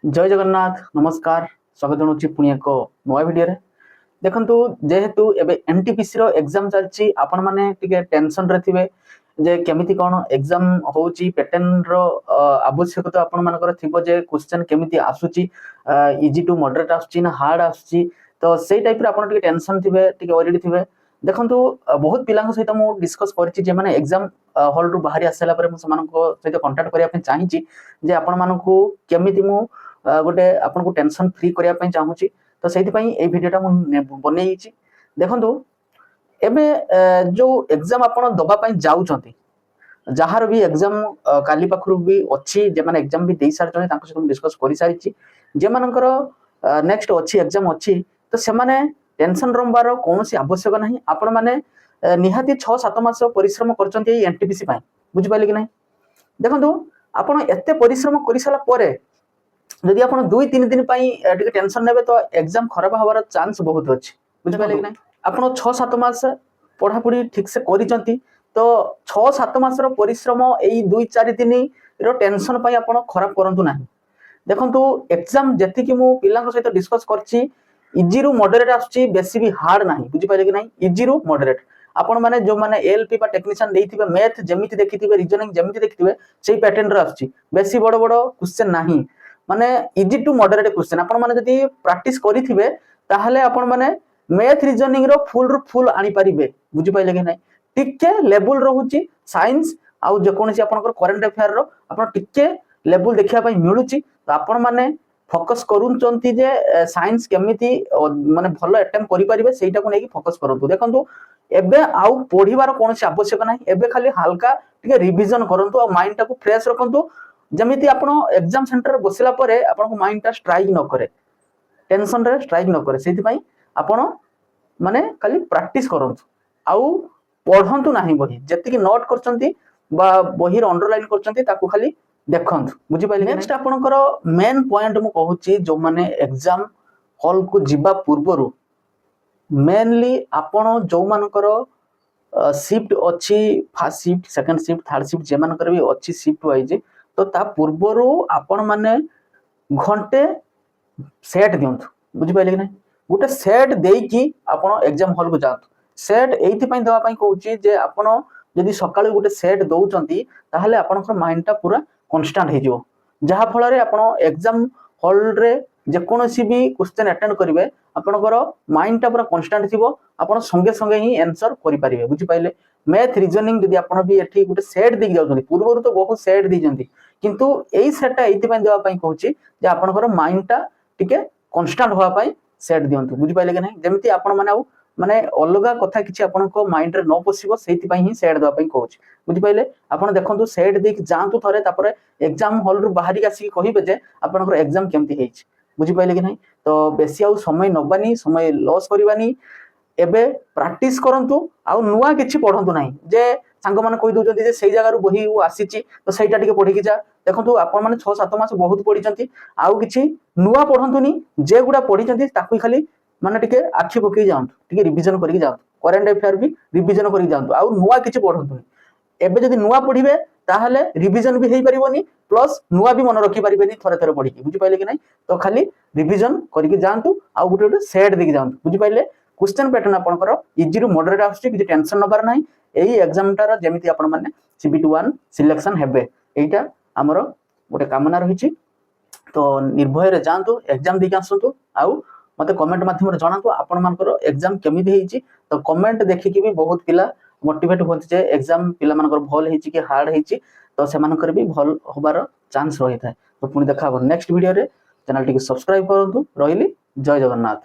ଜୟ ଜଗନ୍ନାଥ, ନମସ୍କାର। ସ୍ୱାଗତ ଜଣାଉଛି ପୁଣି ଏକ ନୂଆ ଭିଡ଼ିଓରେ। ଦେଖନ୍ତୁ, ଯେହେତୁ ଏବେ ଏନଟିପିସି ର ଏକ୍ଜାମ ଚାଲିଛି, ଆପଣମାନେ ଟିକେ ଟେନସନରେ ଥିବେ ଯେ କେମିତି କ'ଣ ଏକ୍ଜାମ ହଉଛି। ପ୍ୟାଟର୍ନ ର ଆବଶ୍ୟକତା ଆପଣମାନଙ୍କର ଥିବ ଯେ କ୍ୱେଶ୍ଚନ କେମିତି ଆସୁଛି, ଇଜି ଟୁ ମଡରେଟ୍ ଆସୁଛି ନା ହାର୍ଡ ଆସୁଛି। ତ ସେଇ ଟାଇପର ଆପଣ ଟିକେ ଟେନସନ ଥିବେ, ଟିକେ ୱରିଡ୍ ଥିବେ। ଦେଖନ୍ତୁ, ବହୁତ ପିଲାଙ୍କ ସହିତ ମୁଁ ଡିସ୍କସ୍ କରିଛି, ଯେମାନେ ଏକ୍ଜାମ ହଲରୁ ବାହାରି ଆସିଲା ପରେ ମୁଁ ସେମାନଙ୍କ ସହିତ କଣ୍ଟାକ୍ଟ କରିବା ପାଇଁ ଚାହିଁଛି ଯେ ଆପଣମାନଙ୍କୁ କେମିତି ମୁଁ ଗୋଟେ ଆପଣଙ୍କୁ ଟେନସନ ଫ୍ରି କରିବା ପାଇଁ ଚାହୁଁଛି। ତ ସେଇଥିପାଇଁ ଏଇ ଭିଡ଼ିଓଟା ମୁଁ ବନେଇଛି। ଦେଖନ୍ତୁ, ଏବେ ଯୋଉ ଏକ୍ଜାମ ଆପଣ ଦବା ପାଇଁ ଯାଉଛନ୍ତି, ଯାହାର ବି ଏକ୍ଜାମ କାଲି ପାଖରୁ ବି ଅଛି, ଯେମାନେ ଏକ୍ଜାମ ବି ଦେଇ ସାରିଛନ୍ତି, ତାଙ୍କ ସହିତ ମୁଁ ଡିସ୍କସ୍ କରିସାରିଛି। ଯେମାନଙ୍କର ନେକ୍ସଟ ଅଛି, ଏକ୍ଜାମ ଅଛି, ତ ସେମାନେ ଟେନସନ ରହିବାର କୌଣସି ଆବଶ୍ୟକ ନାହିଁ। ଆପଣମାନେ ନିହାତି 6-7 ମାସ ପରିଶ୍ରମ କରିଛନ୍ତି ଏଇ ଏନଟିପିସି ପାଇଁ, ବୁଝିପାରିଲେ କି ନାହିଁ? ଦେଖନ୍ତୁ, ଆପଣ ଏତେ ପରିଶ୍ରମ କରିସାରିଲା ପରେ ଯଦି ଆପଣ 2-3 ଦିନ ପାଇଁ ଟିକେ ଟେନସନ ନେବେ, ତ ଏକ୍ଜାମ ଖରାପ ହବାର ଚାନ୍ସ ବହୁତ ଅଛି, ବୁଝିପାରିଲେ କି ନାହିଁ? ଆପଣ 6-7 ମାସ ପଢାପଢି ଠିକ ସେ କରିଛନ୍ତି, ତ 6-7 ମାସର ପରିଶ୍ରମ ଏଇ 2-4 ଦିନର ଟେନସନ ପାଇଁ ଆପଣ ଖରାପ କରନ୍ତୁ ନାହିଁ। ଦେଖନ୍ତୁ, ଏକ୍ଜାମ ଯେତିକି ମୁଁ ପିଲାଙ୍କ ସହିତ ଡିସ୍କସ୍ କରିଛି, ଇଜିରୁ ମଡରେଟ୍ ଆସୁଛି, ବେଶୀ ବି ହାର୍ଡ ନାହିଁ, ବୁଝିପାରିଲେ କି ନାହିଁ? ଇଜିରୁ ମଡରେଟ୍। ଆପଣମାନେ ଯୋଉମାନେ ଏଏଲପି ବା ଟେକ୍ନିସିଆନ ଦେଇଥିବେ, ମ୍ୟାଥ ଯେମିତି ଦେଖିଥିବେ, ରିଜନିଂ ଯେମିତି ଦେଖିଥିବେ, ସେଇ ପ୍ୟାଟର୍ନର ଆସୁଛି। ବେଶୀ ବଡ ବଡ କ୍ୱେଶ୍ଚନ ନାହିଁ, ମାନେ ଇଜି ଟୁ ମଡରେଟ୍ କ୍ୱେଶ୍ଚନ। ଆପଣମାନେ ଯଦି ପ୍ରାକ୍ଟିସ କରିଥିବେ, ତାହେଲେ ଆପଣମାନେ ମ୍ୟାଥ ରିଜନିଂ ର ଫୁଲ ରୁ ଫୁଲ ଆଣିପାରିବେ, ବୁଝିପାରିଲେ କି ନାହିଁ? ଟିକେ ଲେବୁଲ ରହୁଛି ସାଇନ୍ସ ଆଉ ଯେକୌଣସି ଆପଣଙ୍କର କରେଣ୍ଟ ଆଫେୟାର ର ଆପଣ ଟିକେ ଲେବୁଲ ଦେଖିବା ପାଇଁ ମିଳୁଛି। ତ ଆପଣମାନେ ଫୋକସ କରୁଛନ୍ତି ଯେ ସାଇନ୍ସ କେମିତି ମାନେ ଭଲ ଆଟେମ୍ପ୍ଟ କରିପାରିବେ, ସେଇଟାକୁ ନେଇକି ଫୋକସ କରନ୍ତୁ। ଦେଖନ୍ତୁ, ଏବେ ଆଉ ପଢିବାର କୌଣସି ଆବଶ୍ୟକ ନାହିଁ। ଏବେ ଖାଲି ହାଲକା ଟିକେ ରିଭିଜନ କରନ୍ତୁ ଆଉ ମାଇଣ୍ଡଟାକୁ ଫ୍ରେଶ ରଖନ୍ତୁ, ଯେମିତି ଆପଣ ଏକ୍ଜାମ ସେଣ୍ଟରରେ ବସିଲା ପରେ ଆପଣଙ୍କ ମାଇଣ୍ଡଟା ଷ୍ଟ୍ରାଇକ୍ ନ କରେ, ଟେନସନରେ ଷ୍ଟ୍ରାଇକ୍ ନ କରେ। ସେଇଥିପାଇଁ ଆପଣ ମାନେ ଖାଲି ପ୍ରାକ୍ଟିସ କରନ୍ତୁ ଆଉ ପଢନ୍ତୁ ନାହିଁ ବହି। ଯେତିକି ନୋଟ୍ କରିଛନ୍ତି ବା ବହିର ଅଣ୍ଡରଲାଇନ କରିଛନ୍ତି, ତାକୁ ଖାଲି ଦେଖନ୍ତୁ, ବୁଝିପାରିଲେ? ନେକ୍ସଟ ଆପଣଙ୍କର ମେନ୍ ପଏଣ୍ଟ ମୁଁ କହୁଛି, ଯୋଉମାନେ ଏକ୍ଜାମ ହଲକୁ ଯିବା ପୂର୍ବରୁ ମେନଲି ଆପଣ ଯୋଉମାନଙ୍କର ସିଫ୍ଟ ଅଛି, first shift, second shift, third shift, ଯେମାନଙ୍କର ବି ଅଛି ସିଫ୍ଟ ୱାଇଜ, ତ ତା ପୂର୍ବରୁ ଆପଣମାନେ ଘଣ୍ଟେ ସେଟ୍ ଦିଅନ୍ତୁ, ବୁଝିପାରିଲେ କି ନାହିଁ? ଗୋଟେ ସେଟ୍ ଦେଇକି ଆପଣ ଏକ୍ଜାମ ହଲକୁ ଯାଆନ୍ତୁ। ସେଟ୍ ଏଇଥିପାଇଁ ଦେବା ପାଇଁ କହୁଛି ଯେ ଆପଣ ଯଦି ସକାଳୁ ଗୋଟେ ସେଟ୍ ଦଉଛନ୍ତି, ତାହେଲେ ଆପଣଙ୍କର ମାଇଣ୍ଡଟା ପୁରା କନଷ୍ଟାଣ୍ଟ ହେଇଯିବ, ଯାହା ଫଳରେ ଆପଣ ଏକ୍ଜାମ ହଲରେ ଯେକୌଣସି ବି କ୍ୱେଶ୍ଚନ ଆଟେଣ୍ଡ କରିବେ, ଆପଣଙ୍କର ମାଇଣ୍ଡଟା ପୁରା କନଷ୍ଟାଣ୍ଟ ଥିବ, ଆପଣ ସଙ୍ଗେ ସଙ୍ଗେ ହିଁ ଆନ୍ସର କରିପାରିବେ, ବୁଝିପାରିଲେ? ମ୍ୟାଥ ରିଜନିଂ ଯଦି ଆପଣ ବି ଏଠି ଗୋଟେ ସେଟ୍ ଦେଇକି ଯାଉଛନ୍ତି, ପୂର୍ବରୁ ତ ବହୁତ ସେଟ୍ ଦେଇଛନ୍ତି, କିନ୍ତୁ ଏଇ ସେଟ୍ଟା ଏଇଥିପାଇଁ ଦେବା ପାଇଁ କହୁଛି ଯେ ଆପଣଙ୍କର ମାଇଣ୍ଡଟା ଟିକେ କନଷ୍ଟାଣ୍ଟ ହବା ପାଇଁ ସେଟ୍ ଦିଅନ୍ତୁ, ବୁଝିପାରିଲେ କି ନାହିଁ? ଯେମିତି ଆପଣ ମାନେ ଆଉ ମାନେ ଅଲଗା କଥା କିଛି ଆପଣଙ୍କ ମାଇଣ୍ଡରେ ନ ପଶିବ, ସେଇଥିପାଇଁ ହିଁ ସେଟ୍ ଦେବା ପାଇଁ କହୁଛି, ବୁଝିପାରିଲେ? ଆପଣ ଦେଖନ୍ତୁ, ସେଟ୍ ଦେଇକି ଯାଆନ୍ତୁ ଥରେ, ତାପରେ ଏକ୍ଜାମ ହଲରୁ ବାହାରିକି ଆସିକି କହିବେ ଯେ ଆପଣଙ୍କର ଏକ୍ଜାମ କେମିତି ହେଇଛି, ବୁଝିପାରିଲେ କି ନାହିଁ? ତ ବେଶୀ ଆଉ ସମୟ ନବାନି, ସମୟ ଲସ୍ କରିବାନି। ଏବେ ପ୍ରାକ୍ଟିସ କରନ୍ତୁ ଆଉ ନୂଆ କିଛି ପଢନ୍ତୁ ନାହିଁ ଯେ ସାଙ୍ଗମାନେ କହି ଦଉଛନ୍ତି ଯେ ସେଇ ଜାଗାରୁ ବହି ଆସିଛି, ତ ସେଇଟା ଟିକେ ପଢିକି ଯା। ଦେଖନ୍ତୁ, ଆପଣମାନେ 6-7 ମାସ ବହୁତ ପଢିଛନ୍ତି, ଆଉ କିଛି ନୂଆ ପଢନ୍ତୁନି। ଯେଗୁଡା ପଢିଛନ୍ତି, ତାକୁ ଖାଲି ମାନେ ଟିକେ ଆଖି ପକେଇ ଯାଆନ୍ତୁ, ଟିକେ ରିଭିଜନ କରିକି ଯାଆନ୍ତୁ, କରେଣ୍ଟ ଆଫେୟାର ବି ରିଭିଜନ କରିକି ଯାଆନ୍ତୁ, ଆଉ ନୂଆ କିଛି ପଢନ୍ତୁନି। ଏବେ ଯଦି ନୂଆ ପଢିବେ, ତାହେଲେ ରିଭିଜନ ବି ହେଇପାରିବନି, ପ୍ଲସ୍ ନୂଆ ବି ମନେ ରଖିପାରିବେନି ଥରେ ଥରେ ପଢିକି, ବୁଝିପାରିଲେ କି ନାହିଁ? ତ ଖାଲି ରିଭିଜନ କରିକି ଯାଆନ୍ତୁ ଆଉ ଗୋଟେ ଗୋଟେ ସେଟ୍ ଦେଇକି ଯାଆନ୍ତୁ, ବୁଝିପାରିଲେ? କ୍ୱେଶ୍ଚନ ପ୍ୟାଟର୍ନ ଆପଣଙ୍କର ଇଜିରୁ ମଡରେଟ୍ ଆସୁଛି, କିଛି ଟେନସନ ନବାର ନାହିଁ। ଏଇ ଏକ୍ଜାମଟାର ଯେମିତି ଆପଣମାନେ ସିବିଟି 1 ସିଲେକ୍ସନ ହେବେ, ଏଇଟା ଆମର ଗୋଟେ କାମନା ରହିଛି। ତ ନିର୍ଭୟରେ ଯାଆନ୍ତୁ, ଏକ୍ଜାମ ଦେଇକି ଆସନ୍ତୁ ଆଉ ମତେ କମେଣ୍ଟ ମାଧ୍ୟମରେ ଜଣାନ୍ତୁ ଆପଣମାନଙ୍କର ଏକ୍ଜାମ କେମିତି ହେଇଛି। ତ କମେଣ୍ଟ ଦେଖିକି ବି ବହୁତ ପିଲା ମୋଟିଭେଟ ହୁଅନ୍ତି ଯେ ଏକ୍ଜାମ ପିଲାମାନଙ୍କର ଭଲ ହେଇଛି କି ହାର୍ଡ ହେଇଛି, ତ ସେମାନଙ୍କର ବି ଭଲ ହବାର ଚାନ୍ସ ରହିଥାଏ। ତ ପୁଣି ଦେଖା ହବ ନେକ୍ସଟ ଭିଡ଼ିଓରେ। ଚ୍ୟାନେଲଟିକୁ ସବସ୍କ୍ରାଇବ କରନ୍ତୁ। ରହିଲି, ଜୟ ଜଗନ୍ନାଥ।